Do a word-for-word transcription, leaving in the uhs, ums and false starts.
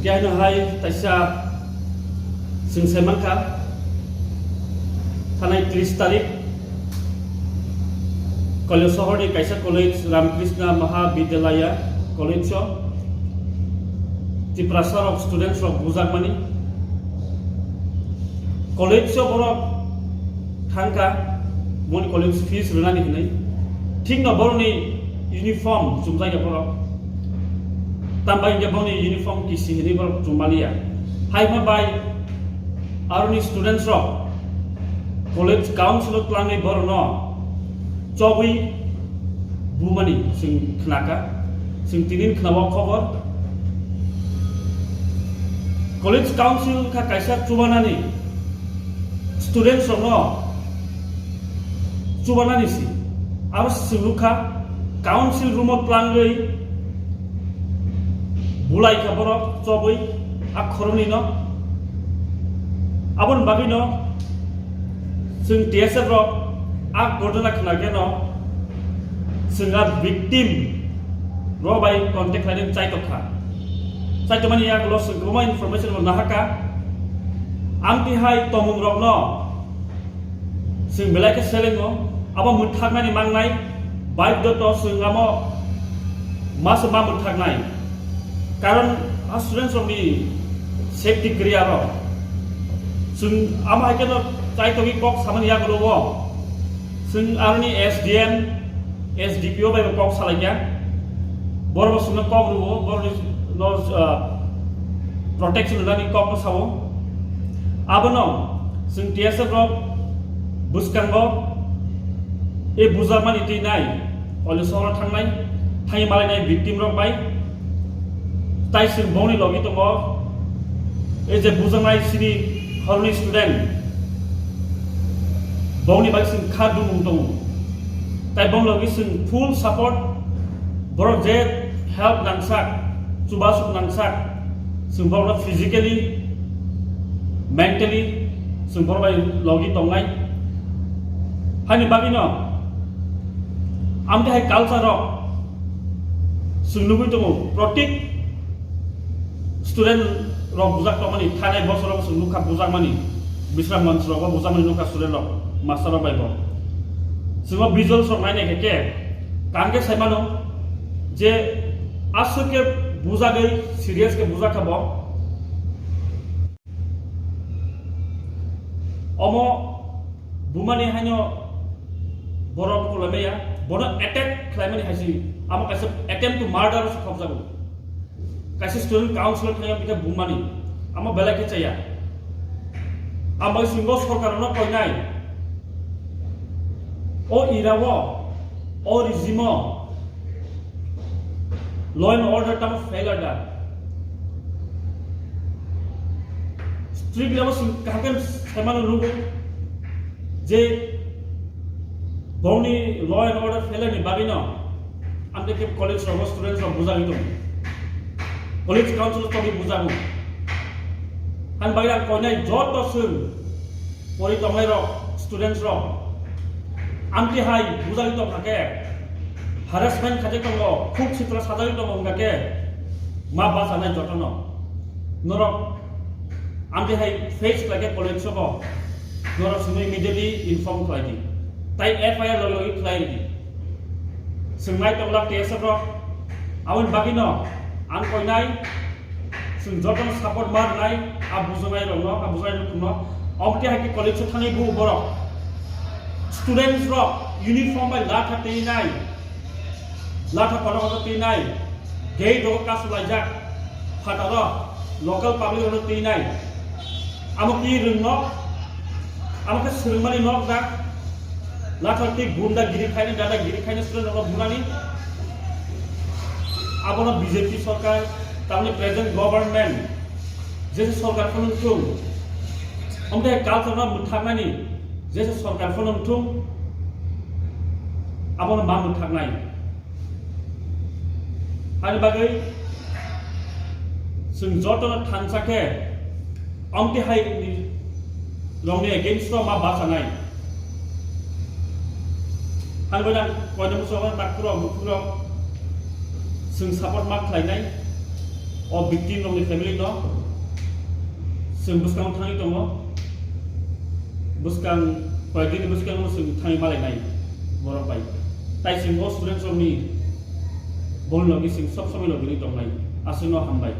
Tei ano hai taisa chwng sai mankha, thanai tris tarik Kailashahar ni kaisa college, Ramakrishna Mahavidyalaya college o Tiprasa rok, students rok bujakmani. College o borok thangkha, boni college fees rwnani hinwi. Thikno borokni uniform chumjakya borok. Tambai hwnkhe boni uniform kisi hinwi borok chummaliya. Hai hwnba bai aroni students rok college council o twlangwi borokno chobwi bumani chwng khnakha, chwng tinin khna o khobor. College council kha kaisa chubanani students rokno chubanani si. Abo chwng nukha council room o twlangwi bulai kha borok chobwi a khoroknwi no. Aboni bagwi no chwng T S F rok a ghotona khna khe no chwng a victim rok bai contact khlainani chaitok kha. Chaitokmani yagulo chwng kwbangma information bo nahakha. Amtwi hai tongmung rokno chwng belai khe selengo, abo mwthaknani mangnai, baidhyoto chwng amo masa ma mwthaknai. Karon a students rokni safety kwrwi aro. Chwng amo hai kheno chaitokgwi kok samani yagulo o. Chwng aroni S D M, S D P O bai bo kok salaikha. Borok bo chwngno kok rwo, borokni no, ah, protection rwnani kokno sao. Abono chwng T S F rok bwskango e bujakmani twi nai, Kailashahar thangnai, thangwi malainai victim rok bai. Tai chwng bongni logi tongo, e je bujaknai chini horni student, bongni bai chwng kha dumung tongo. Tai bong logi chwng full support, borok je help nangsak, chubasuk nangsak, chwng borokno physically, mentally chwng borok bai logi tongnai. Haini bagwino amtwi hai culture rok chwng nugwi tongo, protik student rok bujak tongmani, thanai bosor rok chwng nukha bujakmani, Bishramganj rok bo bujakmani nukha student rok, master rok bai bo. Chwng o visuals rok nainai khe khe, kaham khe sai mano je aswk khe bujagwi serious khe bujak kha bo. Omo bumani haino borok kulai maya, bono attack khlaimani hai si, amo kaisa attempt to murder se khokjago. Kaisa student council thangya bikhe bumani, amo belai khe chaya. Amo singo sorkar no koinai, o ira o, o regime o, law and order tamo failure da. Strictly abo sing kaham khe saimano nugo je bongni law and order failure ni bagwi no amtwi khe college rogo students rok bujagwi tongo. College council tongwi bujago. Ani bagwi ang koinai joto chwng pori tongnai rok, students rok, amtwi hai bujagwi tongkha khe, harassment khaijak tongo, khuk sitra sajagwi tongo wngkha khe, ma bachanai jotono. Norok amtwi hai face khlai khe college sobo, norok chwngno immediately inform khlai di. Tai F I R logi logi khlai ridi. Chwng nai tongla T S F rok, aboni bagwino ang koinai chwng jotono support ma rwnai, a bujaknai rokno, a bujaknai nukhungno. Omo tei hai khe college o thangwi bu borok students rok uniform bai latha twi nai, latha kono kono twi nai, gate rogo kasu laijak, phataro local public rokno twi nai. Amo ki rwngno, amo khe swrwngmani nok da, latha twi gunda giri khaini, dada giri khaini student rokno bunani. Abono B J P sorkar, tamni present government, jesa sorkar phano wngthung, omo khe culture no mwthaknani jesa sorkar phano wngthung, abono ma mwthaknai. Ani bagwi chwng jotono thansa khe amtwi hai rokni against o ma bachanai. Ani bagwi ang koinwi muchungo takhurok, bukhukrok chwng support ma khlainai. O victim rokni family no chwng bwskango thangwi tongo. Bwskang, koyekdini bwskango chwng thangwi malainai borok bai. Tai chwng o students rokni bol logi chwng sob somoi logi tongnai. Aswkno hambai.